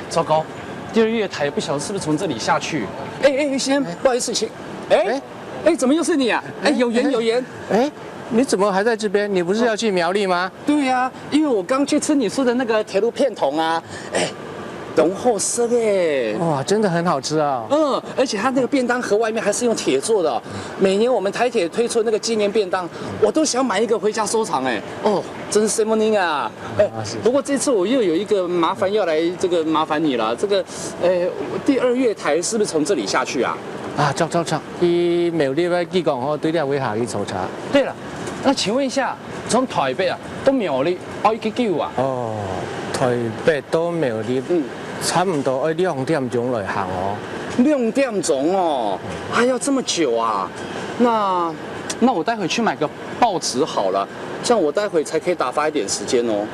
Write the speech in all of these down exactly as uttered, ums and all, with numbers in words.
糟糕，第二月台不晓得是不是从这里下去？哎哎，先生，不好意思，请，哎哎哎，怎么又是你啊？哎，有缘有缘。哎，你怎么还在这边？你不是要去苗栗吗？对呀，因为我刚去吃你说的那个铁路便当啊，哎，当好食哎。哇，真的很好吃啊。嗯，而且它那个便当盒外面还是用铁做的哦。每年我们台铁推出那个纪念便当，我都想买一个回家收藏哎。哦，真是 s e m o n i n g 啊。哎，不过这次我又有一个麻烦要来这个麻烦你了。这个，哎，第二月台是不是从这里下去啊？啊，走走走，去苗栗个机港吼，对了，会下去坐车。对了，那请问一下，从台北啊到苗栗要几久啊？哦，台北到苗栗，嗯，差不多要两点钟来行哦。两点钟哦，还要这么久啊？那那我待会去买个报纸好了，这样我待会才可以打发一点时间哦。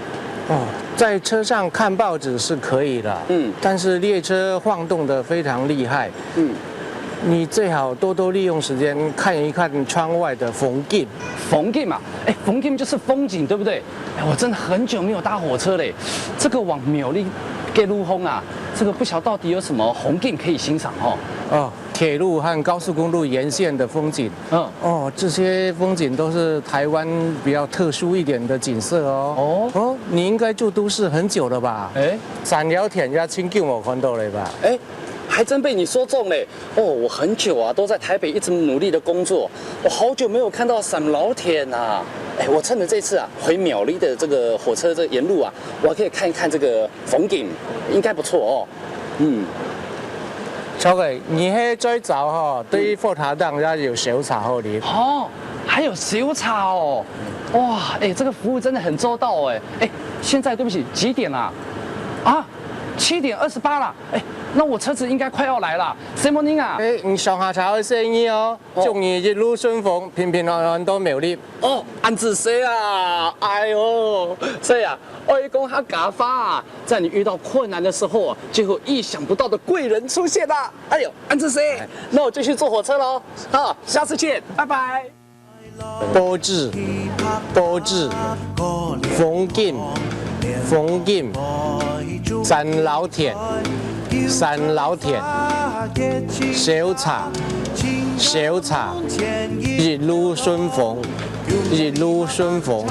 哦，在车上看报纸是可以的，嗯，但是列车晃动得非常厉害，嗯，你最好多多利用时间看一看窗外的风景。风景嘛，哎，风景就是风景，对不对？哎，我真的很久没有搭火车嘞。这个往苗栗个路风啊，这个不晓得到底有什么风景可以欣赏哦。哦，铁路和高速公路沿线的风景。嗯，哦，这些风景都是台湾比较特殊一点的景色哦。哦，哦，你应该住都市很久了吧？哎，三貂田也真久没看到了吧？哎，还真被你说中嘞。哦，我很久啊，都在台北一直努力的工作，我好久没有看到三貂田啊。哎，我趁着这次啊回苗栗的这个火车这沿路啊，我还可以看一看这个风景，应该不错哦。嗯，小伟，你还在找哈？对佛塔当然有小茶好哩。哦，还有小茶哦。哇，哎，这个服务真的很周到哎。哎，现在对不起，几点啦？啊，七点二十八啦。哎，那我车子应该快要来了。Good morning 啊。哎，你上下车个生意哦，祝你一路顺风，平平安安到苗栗。哦，恁仔细啊！哎呦，所以啊，我讲客家话啊，在你遇到困难的时候啊，就有意想不到的贵人出现啦。哎呦，恁仔细，那我就去坐火车喽。好，下次见，拜拜。 报纸，报纸，风景，风景，三貂田，三貂田，小茶，小茶，一路顺风，一路顺风。